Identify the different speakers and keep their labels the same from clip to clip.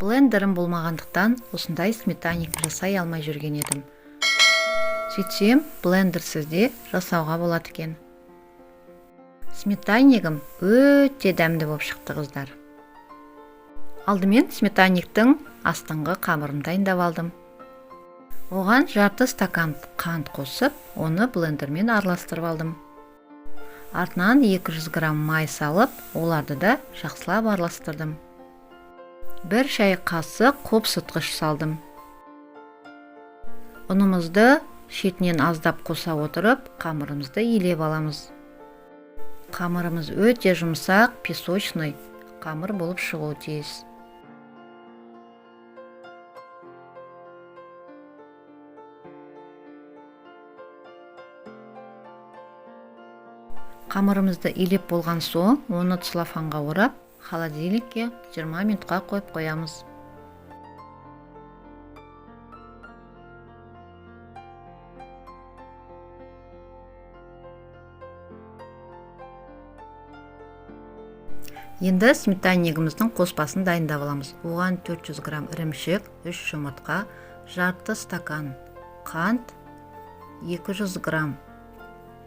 Speaker 1: Блендерім болмағандықтан, осындай сметанник жасай алмай жүрген едім. Сөйтсем, блендерсіз де жасауға болады екен. Сметаннигім өте дәмді болып шықты, қыздар. Алдымен сметанниктің астыңғы қамырын дайындап алдым. Оған жарты стакан қант қосып, оны блендермен араластырып алдым. Артынан 200 грамм май салып, оларды да жақсылап араластырдым. 1 шай қасық қопсытқыш салдым. Ұнымызды шетінен аздап қоса отырып, қамырымызды илеп аламыз. Қамырымыз өте жұмсақ, песочный қамыр болып шығуы тиіс. Қамырымызды илеп болған соң, оны целлофанға орап, холодильникке 20 минутқа қойып қоямыз. Енді сметаннигіміздің қоспасын дайындап аламыз. Оған 400 грамм ірімшік, 3 жұмыртқа, жарты стакан қант, 200 грамм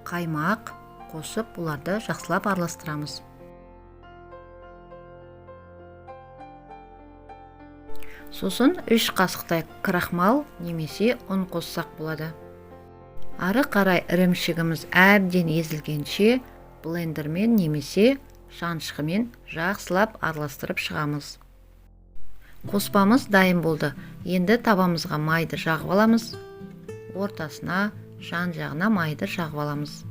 Speaker 1: қаймақ қосып, бұларды жақсылап араластырамыз. Сосын 3 қасықтай крахмал немесе ұн қоссақ болады. Ары қарай ірімшігіміз әбден езілгенше, блендермен немесе шанышқымен жақсылап араластырып шығамыз. Қоспамыз дайын болды. Енді табамызға майды жағып аламыз. Ортасына, жан жағына майды жағып аламыз.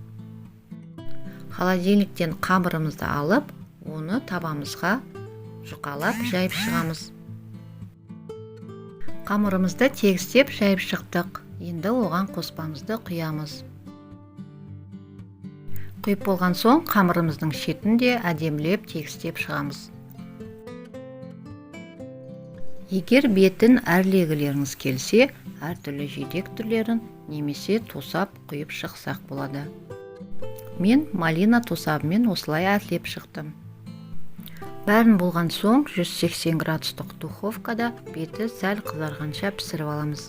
Speaker 1: Холодильниктен қамырымызды алып, оны табамызға жұқалап жайып шығамыз. Қамырымызды тегістеп жайып шықтық. Енді оған қоспамызды құямыз. Құйып болған соң, қамырымыздың шетін де әдемілеп тегістеп шығамыз. Егер бетін әрлегілеріңіз келсе, әртүрлі жидек түрлерін немесе тосап құйып шықсақ болады. Мен малина тосабымен осылай әрлеп шықтым. Бәрін болған соң, 180 градустық духовкада беті сәл қызарғанша пісіріп аламыз.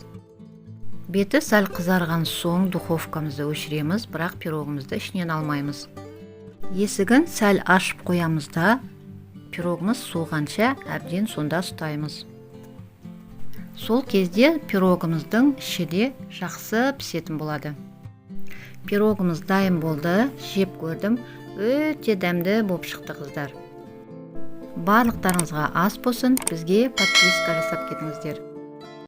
Speaker 1: Беті сәл қызарған соң, духовкамызды өшіреміз, бірақ пирогымызды ішінен алмаймыз. Есігін сәл ашып қоямыз да, пирогымыз суығанша әбден сонда ұстаймыз. Сол кезде пирогымыздың іші де жақсы пісетін болады. Пирогымыз дайын болды. Жеп көрдім, өте дәмді болып шықты, қыздар. Барлықтарыңызға ас болсын! Бізге подписка жасап кетіңіздер.